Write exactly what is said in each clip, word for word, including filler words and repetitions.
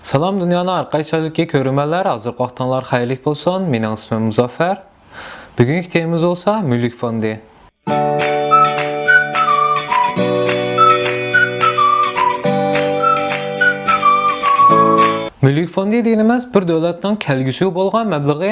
سالام دۇنيانىڭ ھەر قايسى جايلىرىدىكى كۆرۈرمەنلەر، ھازىرقى ۋاقتىڭلار خەيرلىك بولسۇن. مېنىڭ ئىسمىم مۇزەففەر. بۈگۈنكى تېمىمىز بولسا مۈلۈك فوندى. مۈلۈك فوندى دېگىنىمىز بىر دۆلەتنىڭ كەلگۈسىگە بولغان مەبلىغى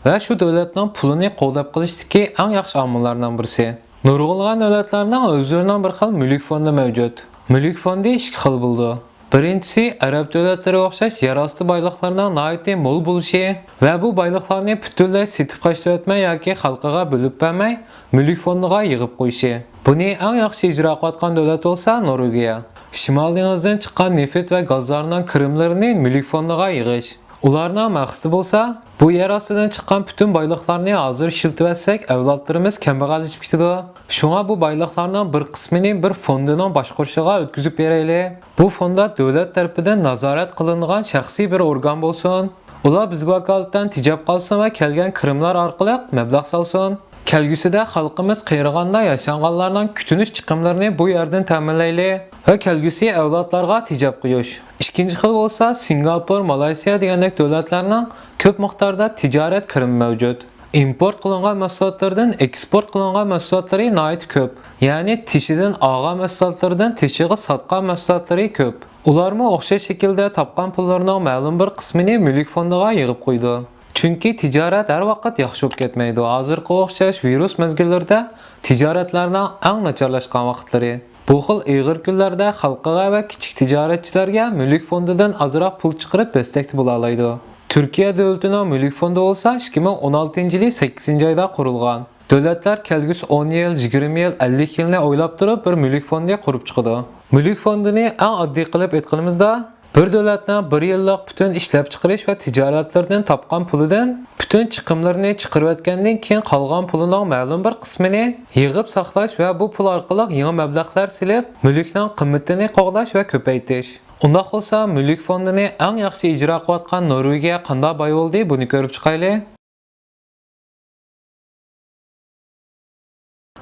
ۋە شۇ دۆلەتنىڭ پۇلىنى قوغداپ قېلىشتىكى ئەڭ ياخشى ئامىللارنىڭ بىرسى. نۇرغۇنلىغان دۆلەتلەرنىڭ ئۆزلىرىنىڭ بىر خىل مۈلۈك فوندى مەۋجۇت. مۈلۈك فوندى ئىككى خىل بولىدۇ. بىرىنچىسى ئەرەب دۆلەتلىرىگە ئوخشاش يەر ئاستى بايلىقلىرىنىڭ ناھايىتى مول بولۇشى ۋە بۇ بايلىقلارنى پۈتۈنلەي سېتىپ خەجلىۋەتمەي ياكى خەلقىگە بۆلۈپ بەرمەي، مۈلۈك فوندىغا يىغىپ قويۇشى. بۇنى ئەڭ ياخشى ئىجرا قىلىۋاتقان دۆلەت بولسا نورۋېگىيە. شىمال دېڭىزىدىن چىققان نېفىت ۋە گازلارنىڭ كىرىملىرىنى مۈلۈك فوندىغا يىغىش. ئۇلارنىڭ مەقسىتى بولسا، بۇ يەر ئاستىدىن چىققان پۈتۈن بايلىقلارنى ھازىر ئىشلىتىۋەتسەك، ئەۋلادلىرىمىز كەمبەغەللىشىپ كېتىدۇ. شۇڭا بۇ بايلىقلارنىڭ بىر قىسمىنى بىر فوندىنىڭ باشقۇرۇشىغا ئۆتكۈزۈپ بېرەيلى. بۇ فوندا دۆلەت تەرىپىدىن نازارەت قىلىنغان شەخسىي بىر ئورگان بولسۇن. ئۇلار بىزگە ۋاكالىتەن تېجەپ قالسۇن ۋە كەلگەن كىرىملار ئارقىلىق مەبلەغ سالسۇن. كەلگۈسىدە خەلقىمىز قېرىغاندا ياشانغانلارنىڭ كۈتۈنۈش چىقىملىرىنى بۇ يەردىن تەمىنلەيلى ۋە كەلگۈسى ئەۋلادلارغا تېجەپ قويۇش. ئىككىنچى خىل بولسا سىنگاپور، مالايسىيا دېگەندەك دۆلەتلەرنىڭ كۆپ مىقداردا تىجارەت كىرىمى مەۋجۇت. ئىمپورت قىلىنغان مەھسۇلاتلىرىدىن ئېكسپورت قىلىنغان مەھسۇلاتلىرى ناھايىتى كۆپ. يەنى تېشىدىن ئالغان مەھسۇلاتلىرىدىن تېشىغا ساتقان مەھسۇلاتلىرى كۆپ. ئۇلارمۇ ئوخشاش شەكىلدە تاپقان پۇللىرىنىڭ مەلۇم بىر قىسمىنى مۈلۈك فوندىغا يىغىپ قويىدۇ. چۈنكى تىجارەت ھەر ۋاقىت ياخشى بولۇپ كەتمەيدۇ. ھازىرقىغا ئوخشاش ۋىرۇس مەزگىللىرىدە تىجارەتلەرنىڭ ئەڭ ناچارلاشقان ۋاقىتلىرى. بۇ خىل ئېغىر كۈنلەردە خەلقىگە ۋە كىچىك تىجارەتچىلەرگە مۈلۈك فوندىدىن ئازراق پۇل چىقىرىپ دەستەكتە بولالايدۇ. تۈركىيە دۆلىتىنىڭ مۈلۈك فوندى بولسا ئىككى مىڭ ئون ئالتىنچى يىلى سەككىزىنچى ئايدا قۇرۇلغان. دۆلەتلەر كەلگۈسى ئون يىل، يىگىرمە يىل، ئەللىك يىلنى ئويلاپ تۇرۇپ بىر مۈلۈك فوندى قۇرۇپ چىقىدۇ. مۈلۈك فوندىنى ئەڭ ئاددىي قىلىپ ئېيتقىنىمىزدا، بىر دۆلەتنىڭ بىر يىللىق پۈتۈن ئىشلەپچىقىرىش ۋە تىجارەتلىرىدىن تاپقان پۇلىدىن پۈتۈن چىقىملىرىنى چىقىرىۋەتكەندىن كېيىن قالغان پۇلىنىڭ مەلۇم بىر قىسمىنى يىغىپ ساقلاش ۋە بۇ پۇل ئارقىلىق يېڭى مەبلەغلەر سېلىپ، مۈلۈكنىڭ قىممىتىنى قوغداش ۋە كۆپەيتىش. ئۇنداق بولسا، مۈلۈك فوندىنى ئەڭ ياخشى ئىجرا قىلىۋاتقان نورۋېگىيە قانداق باي بولدى، بۇنى كۆرۈپ چىقايلى.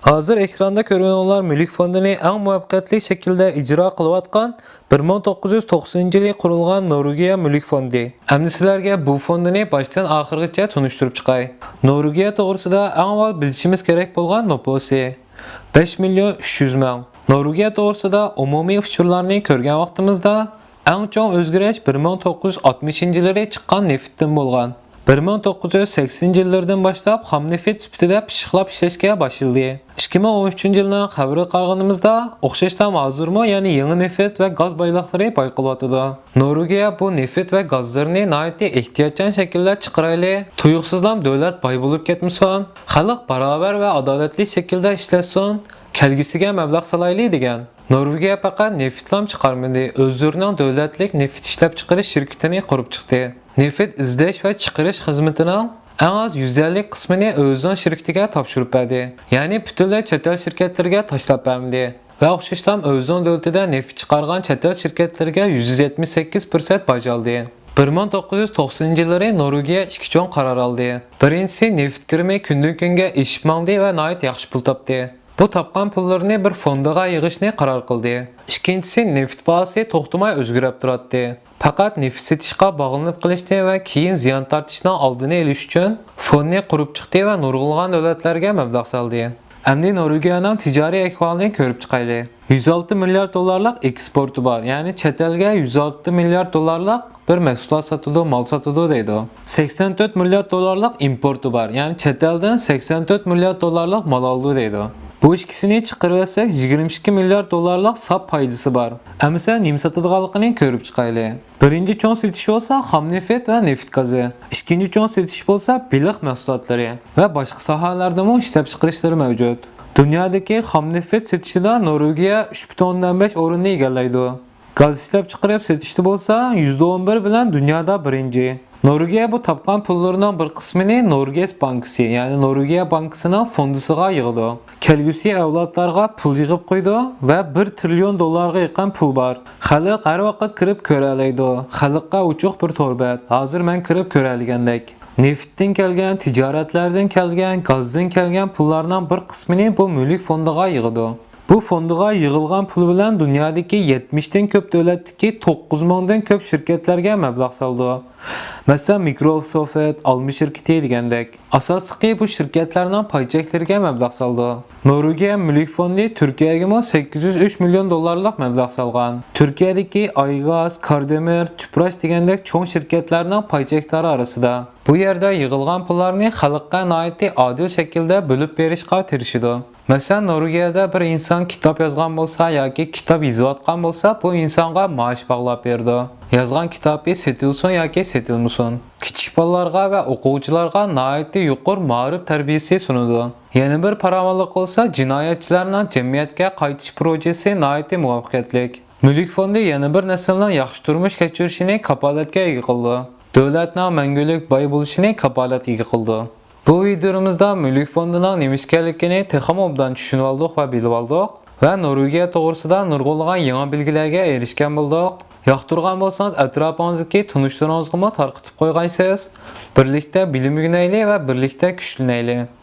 ھازىر ئېكراندا كۆرگىنىڭلار مۈلۈك فوندىنى ئەڭ مۇۋەپپەقىيەتلىك شەكىلدە ئىجرا قىلىۋاتقان بىر مىڭ توققۇز يۈز توقسىنىنچى يىلى قۇرۇلغان نورۋېگىيە مۈلۈك فوندى. ئەمدى سىلەرگە بۇ فوندىنى باشتىن ئاخىرغىچە تونۇشتۇرۇپ چىقاي. نورۋېگىيە توغرىسىدا ئەڭ ئاۋۋال بىلىشىمىز كېرەك بولغان نوپۇسى بەش مىليون ئۈچ يۈز مىڭ. نورۋېگىيە توغرىسىدا ئومۇمىي ئۇچۇرلارنى كۆرگەن ۋاقتىمىزدا، ئەڭ چوڭ ئۆزگىرىش بىر مىڭ توققۇز يۈز ئاتمىشىنچى يىللىرى چىققان نېفىتتىن بولغان. بىر مىڭ توققۇز يۈز سەكسىنىنچى يىللىرىدىن باشلاپ خام نېفىت سۈپىتىدە پىششىقلاپ ئىشلەشكە باشلىدى. ئىككى مىڭ ئون ئۈچىنچى يىلنىڭ خەۋىرىگە قارىغىنىمىزدا، ئوخشاشلا ھازىرمۇ يەنە يېڭى نېفىت ۋە گاز بايلىقلىرى بايقىلىۋاتىدۇ. نورۋېگىيە بۇ نېفىت ۋە گازلىرىنى ناھايىتى ئېھتىياتچان شەكىلدە چىقىرايلى، تۇيۇقسىزلا دۆلەت باي بولۇپ كەتمىسۇن، خەلق باراۋەر ۋە ئادالەتلىك شەكىلدە ئىشلەتسۇن، كەلگۈسىگە مەبلەغ سالايلى دېگەن. نورۋېگىيە پەقەت نېفىتلام چىقارمىدى، ئۆزلىرىنىڭ دۆلەتلىك نېفىت ئىشلەپچىقىرىش شىركىتىنى قۇرۇپ چىقتى. نېفىت ئىزدەش ۋە چىقىرىش خىزمىتىنىڭ ئەڭ ئاز يۈزدە ئەللىك قىسمىنى ئۆزىنىڭ شىركىتىگە تاپشۇرۇپ بەردى. يەنى پۈتۈنلەي چەت ئەل شىركەتلىرىگە تاشلاپ بەرمىدى. ۋە ئوخشاشلا ئۆزىنىڭ دۆلىتىدە نېفىت چىقارغان چەت ئەل شىركەتلىرىگە يۈز يەتمىش سەككىز پىرسەنت باج ئالدى. بىر مىڭ توققۇز يۈز توقسىنىنچى يىللىرى نورۋېگىيە ئىككى چوڭ قارار ئالدى. بىرىنچىسى، نېفىت كىرىمى كۈندىن-كۈنگە ئېشىپ ماڭدى ۋە ناھايىتى ياخشى پۇل تاپتى. بۇ تاپقان پۇللىرىنى بىر فوندىغا يىغىشنى قارار قىلدى. ئىككىنچىسى، نېفىت باھاسى توختىماي ئۆزگىرىپ تۇراتتى. پەقەت نېفىت سېتىشقا باغلىنىپ قېلىشنى ۋە كېيىن زىيان تارتىشنىڭ ئالدىنى ئېلىش ئۈچۈن فوندنى قۇرۇپ چىقتى ۋە نۇرغۇنلىغان دۆلەتلەرگە مەبلەغ سالدى. ئەمدى نورۋېگىيەنىڭ تىجارىي ئەھۋالىنى كۆرۈپ چىقايلى. يۈز ئالتە مىليارد دوللارلىق ئېكسپورتى بار، يەنى چەت ئەلگە يۈز ئالتە مىليارد دوللارلىق بىر مەھسۇلات ساتىدۇ، مال ساتىدۇ دەيدۇ. سەكسەن تۆت مىليارد دوللارلىق ئىمپورتى بار، يەنى چەت ئەلدىن سەكسەن تۆت مىليارد دوللارلىق مال ئالىدۇ دەيدۇ. بۇ ئىككىسىنى چىقىرىۋەتسەك، يىگىرمە ئىككى مىليارد دوللارلىق ساپ پايدىسى بار. ئەمىسە نېمە ساتىدىغانلىقىنى كۆرۈپ چىقايلى. بىرىنچى چوڭ سېتىش بولسا خام نېفىت ۋە نېفىت گازى. ئىككىنچى چوڭ سېتىش بولسا بېلىق مەھسۇلاتلىرى ۋە باشقا ساھەلەردىمۇ ئىشلەپچىقىرىشلىرى مەۋجۇت. دۇنيادىكى خام نېفىت سېتىشىدا نورۋېگىيە ئۈچ پۈتۈن ئوندىن بەش ئورۇننى ئىگىلەيدۇ. گاز ئىشلەپچىقىرىپ سېتىشتا بولسا يۈزدە ئون بىر بىلەن دۇنيادا بىرىنچى. نورۋېگىيە بۇ تاپقان پۇللىرىنىڭ بىر قىسمىنى نورگېز بانكىسى، يەنى نورۋېگىيە بانكىسىنىڭ فوندىسىغا يىغىدۇ. كەلگۈسى ئەۋلادلارغا پۇل يىغىپ قويىدۇ ۋە بىر تىرىليون دوللارغا يېقىن پۇل بار. خەلق ھەر ۋاقىت كىرىپ كۆرەلەيدۇ. خەلققە ئوچۇق بىر تور بەت. ھازىر مەن كىرىپ كۆرەلىگەندەك. نېفىتتىن كەلگەن، تىجارەتلەردىن كەلگەن، گازدىن كەلگەن پۇللارنىڭ بىر قىسمىنى بۇ مۈلۈك فوندىغا يىغىدۇ. بۇ فوندىغا يىغىلغان پۇل بىلەن دۇنيادىكى يەتمىشتىن كۆپ دۆلەتتىكى توققۇز مىڭدىن كۆپ شىركەتلەرگە مەبلەغ سالىدۇ. مەسىلەن، مىكروسوفت، ئالما شىركىتى دېگەندەك. ئاساسلىقى بۇ شىركەتلەرنىڭ پاي چەكلىرىگە مەبلەغ سالىدۇ. نورۋېگىيە مۈلۈك فوندى تۈركىيەگىمۇ سەككىز يۈز ئۈچ مىليون دوللارلىق مەبلەغ سالغان. تۈركىيەدىكى ئايگاز، كاردېمىر، تۈپراش دېگەندەك چوڭ شىركەتلەرنىڭ پاي چەكلىرى ئارىسىدا. بۇ يەردە يىغىلغان پۇللارنى خەلققە ناھايىتى ئادىل شەكىلدە بۆلۈپ بېرىشقا تىرىشىدۇ. مەسىلەن، نورۋېگىيەدە بىر ئىنسان كىتاب يازغان بولسا ياكى كىتاب يېزىۋاتقان بولسا، بۇ ئىنسانغا مائاش باغلاپ بېرىدۇ. يازغان كىتابى سېتىلسۇن ياكى سېتىلمىسۇن. كىچىك بالىلارغا ۋە ئوقۇغۇچىلارغا ناھايىتى يۇقىرى مائارىپ تەربىيەسى سۇنىدۇ. يەنە بىر پاراۋانلىق بولسا، جىنايەتچىلەرنىڭ جەمئىيەتكە قايتىش پروژېسى ناھايىتى مۇۋەپپەقىيەتلىك. مۈلۈك فوندى يەنە بىر نەسىلنىڭ ياخشى تۇرمۇش كەچۈرۈشىنى كاپالەتكە ئىگە قىلىدۇ. دۆلەتنىڭ مەڭگۈلۈك باي بولۇشىنى كاپالەتكە ئىگە قىلىدۇ. بۇ ۋىدىيومىزدا مۈلۈك فوندىنىڭ نېمە ئىكەنلىكىنى تېخىمۇ ئوبدان چۈشىنىۋالدۇق ۋە بىلىۋالدۇق ۋە نورۋېگىيە توغرىسىدا نۇرغۇنلىغان يېڭى بىلگىلەرگە ئېرىشكەن بولدۇق. ياقتۇرغان بولسىڭىز، ئەتراپىڭىزدىكى تونۇشلىرىڭىزغىمۇ تارقىتىپ قويغايسىز. بىرلىكتە بىلىم ئۆگىنەيلى ۋە بىرلىكتە كۈچلىنەيلى.